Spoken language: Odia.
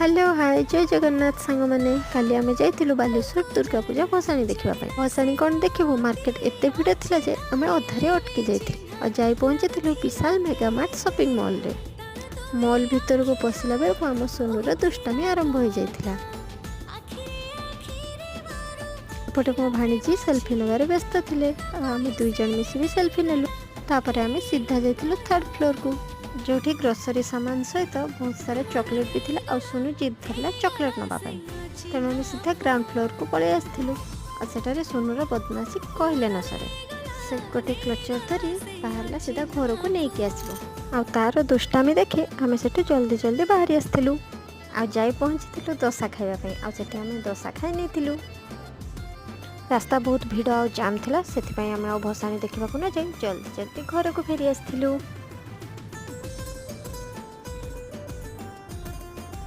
ହ୍ୟାଲୋ, ହାଏ, ଜୟ ଜଗନ୍ନାଥ ସାଙ୍ଗମାନେ। କାଲି ଆମେ ଯାଇଥିଲୁ ବାଲେଶ୍ୱର ଦୁର୍ଗା ପୂଜା ଭସାଣି ଦେଖିବା ପାଇଁ। ଭସାଣି କ'ଣ ଦେଖିବୁ, ମାର୍କେଟ ଏତେ ଭିଡ଼ ଥିଲା ଯେ ଆମେ ଅଧାରେ ଅଟକି ଯାଇଥିଲୁ। ଆଉ ଯାଇ ପହଞ୍ଚିଥିଲୁ ବିଶାଲ ମେଗାମାର୍ଟ ସପିଂ ମଲ୍ରେ। ମଲ୍ ଭିତରକୁ ପଶିଲା ବେଳକୁ ଆମ ସୋନୁର ଦୁଷ୍ଟାମି ଆରମ୍ଭ ହୋଇଯାଇଥିଲା। ଏପଟେ ମୋ ଭାଣିଜୀ ସେଲ୍ଫି ନେବାରେ ବ୍ୟସ୍ତ ଥିଲେ ଆଉ ଆମେ ଦୁଇ ଜଣ ମିଶି ବି ସେଲ୍ଫି ନେଲୁ। ତାପରେ ଆମେ ସିଧା ଯାଇଥିଲୁ ଥାର୍ଡ଼ ଫ୍ଲୋରକୁ, ଯେଉଁଠି ଗ୍ରୋସରୀ ସାମାନ ସହିତ ବହୁତ ସାରା ଚକୋଲେଟ୍ ବି ଥିଲା। ଆଉ ସୋନୁ ଜିଦ୍ ଧରିଲା ଚକୋଲେଟ୍ ନେବା ପାଇଁ, ତେଣୁ ଆମେ ସିଧା ଗ୍ରାଉଣ୍ଡ ଫ୍ଲୋରକୁ ପଳେଇ ଆସିଥିଲୁ। ଆଉ ସେଠାରେ ସୋନୁର ବଦମାସି କହିଲେ ନ ସରେ। ସେ ଗୋଟେ କ୍ଲଚର ଧରି ବାହାରିଲା ସିଧା ଘରକୁ ନେଇକି ଆସିବ। ଆଉ ତାର ଦୁଷ୍ଟାମି ଦେଖି ଆମେ ସେଠୁ ଜଲ୍ଦି ଜଲ୍ଦି ବାହାରି ଆସିଥିଲୁ ଆଉ ଯାଇ ପହଞ୍ଚିଥିଲୁ ଦୋସା ଖାଇବା ପାଇଁ। ଆଉ ସେଠି ଆମେ ଦୋସା ଖାଇ ନେଇଥିଲୁ। ରାସ୍ତା ବହୁତ ଭିଡ଼ ଆଉ ଜାମ୍ ଥିଲା, ସେଥିପାଇଁ ଆମେ ଆଉ ଭସାଣି ଦେଖିବାକୁ ନ ଯାଇ ଜଲ୍ଦି ଜଲ୍ଦି ଘରକୁ ଫେରି ଆସିଥିଲୁ।